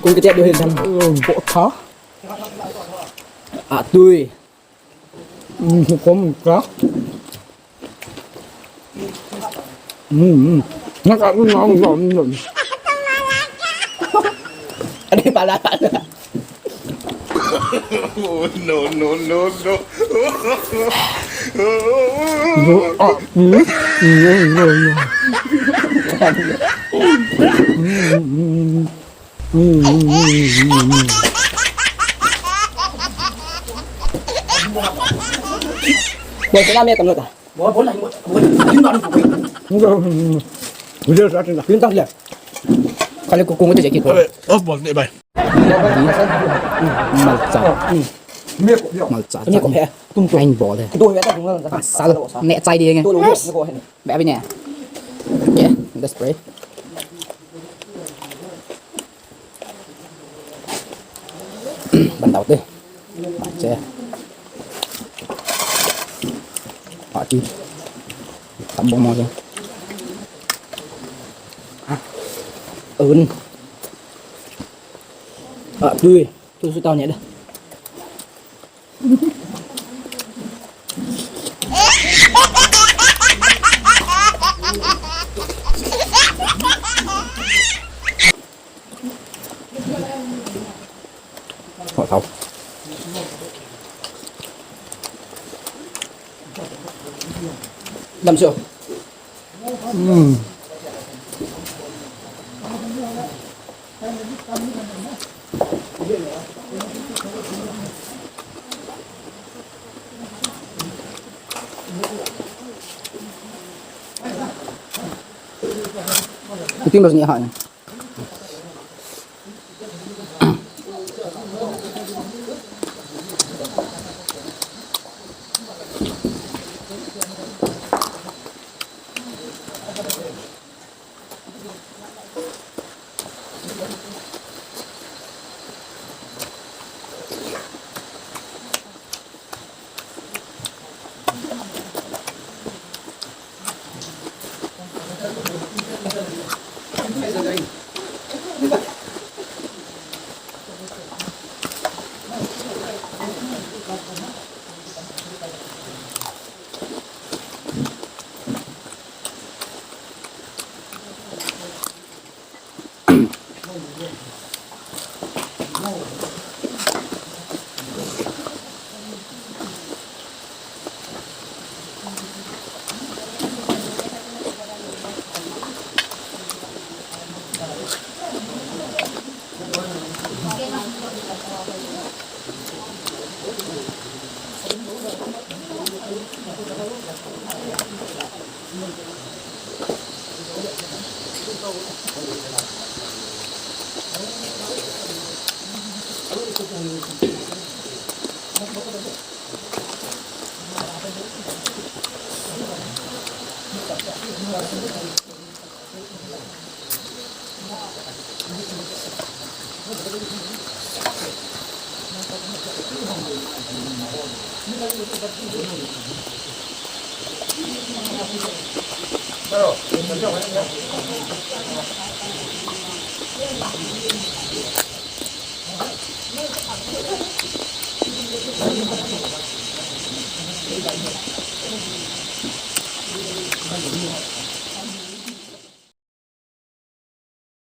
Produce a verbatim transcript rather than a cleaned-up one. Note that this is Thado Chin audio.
Kung kiti adu hin tham. Bo tha. A tui. Kom ka. Ani pala pala. No, no, no, no. Bo, kena me kamlo ta. Bo, bo, bo. Yun ta le. Kali ko ko te jeki. Off bol ne bai. Malcha. Malcha. Main bol. Pasal. Ne chai di nge. Be abi ne. Yeah, let's pray. Ban dau te. Ban che. Pati. Tam bom mo che. Un. A tui. Tu su tau ne da. Ho thau. Lam sio. Iti mas ni ha.